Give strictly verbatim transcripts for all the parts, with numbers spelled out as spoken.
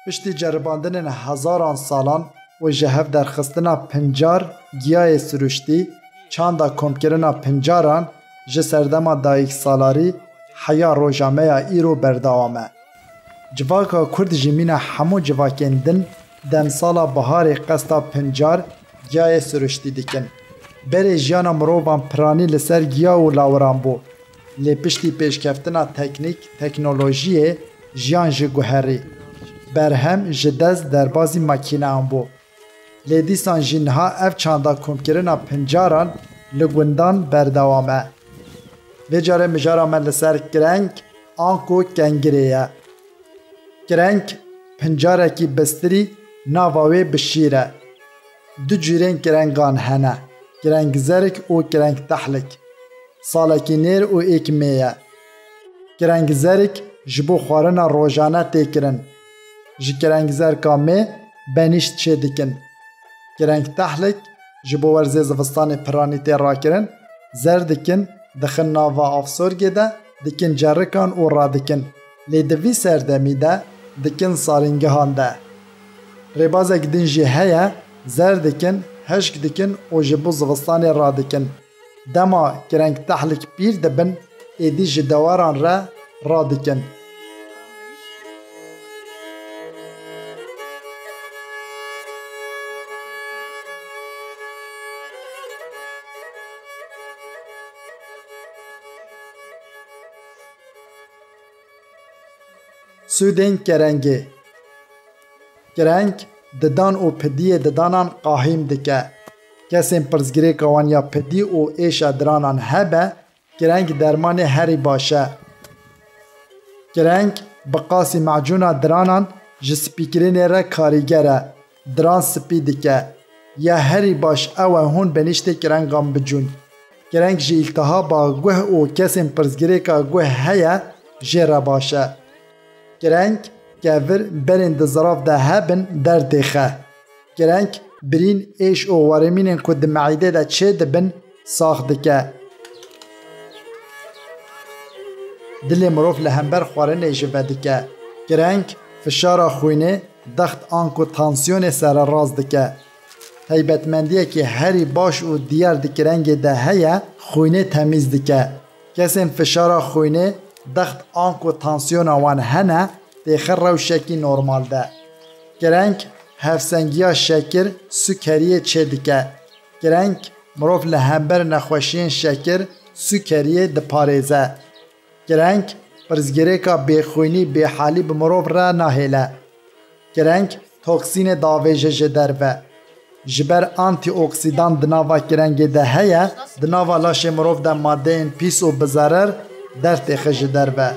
Piştî ceribandinên hezaran salan û ji hev derxistina pincar giyayê siruştî, çanda komkirina pincaran ji serdema dayiksalarî heya roja me ya îro berdewam e. Civaka Kurd ji mîna hemû civakên din demsala biharê qesta pincar giyayê siruştî dikin. Berê jiyana mirovan piranî li ser giya û lawiran bû. Lê piştî pêşkeftina teknîk, teknolojiyê, jiyan jî guherî. Berhem ji dest derbazî makîneyan bû. Lê dîsan jî niha ev çanda komkirina pincaran li gundan berdewam e. Vê carê mijara me li ser kireng anku kengirê ye. Kireng, pincarekî bistirî, nava wê bi şîr e. Du cûrên kirengan hene, kireng zerik û kireng tehlik. Salekî nêr û êk mê ye. Kireng zerik ji bo xwarina rojane tê kirin. Ji kireng zerka mê benîşt çê dikin. Kireng tehlik ji bo werzê zivistanê piranî tê rakirin, zer dikin, dixin nava avsorgê de, dikin cerikan û radikin. Lê di vî serdemî de dikin salîngihan de. Rêbazek din jî heye, zer dikin, hişk dikin û ji bo zivistanê radikin. Dema kireng tehlik pîr dibin, êdî ji dewaran re radikin. Sûdên kerengê. Kireng didan û pidiyê didanan qahîm dike. Kesên pirsgirêka wan ya pidî û êşa diranan hebe, kireng dermanê herî baş e. Kireng bi qasî macûna diranan ji spîkirinê re karîger e, diran spî dike. Ya herî baş ew e hûn benîştê kirengan bicûn. Kireng ji îltihaba guh û kesên pirsgirêka guh heye jê re baş e. Kireng kevir berên di zirav de hebin derdêxe. Kireng birîn, êş û weremînên ku di meîdê de çê dibin sax dike. Dilê mirov li hember xwarinê ji vedike. Kireng fişara xwînê, dext anku tansiyonê sererast dike. Taybetmendiyekî herî baş û diyar di kirengê de heye, xwînê temîz dike. Kesên fişara xwînê, dext anku tansiyona wan hene, têxe rewşekî normal de. Kireng hevsengiya şekir, sukeriyê çê dike. Kireng mirov li hember nexweşiyên şekir, sukeriyê diparêze. Kireng pirsgirêka bêxwînî, bêhalî bi mirov re nahêle. Kireng toksînê davêje ji derve. Ji ber antîoksîdan di nava kirengê de heye, di nava laşê mirov de madeyên pîs û bizerer dertêxe ji derve.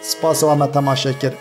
Spas we me temaşe kir.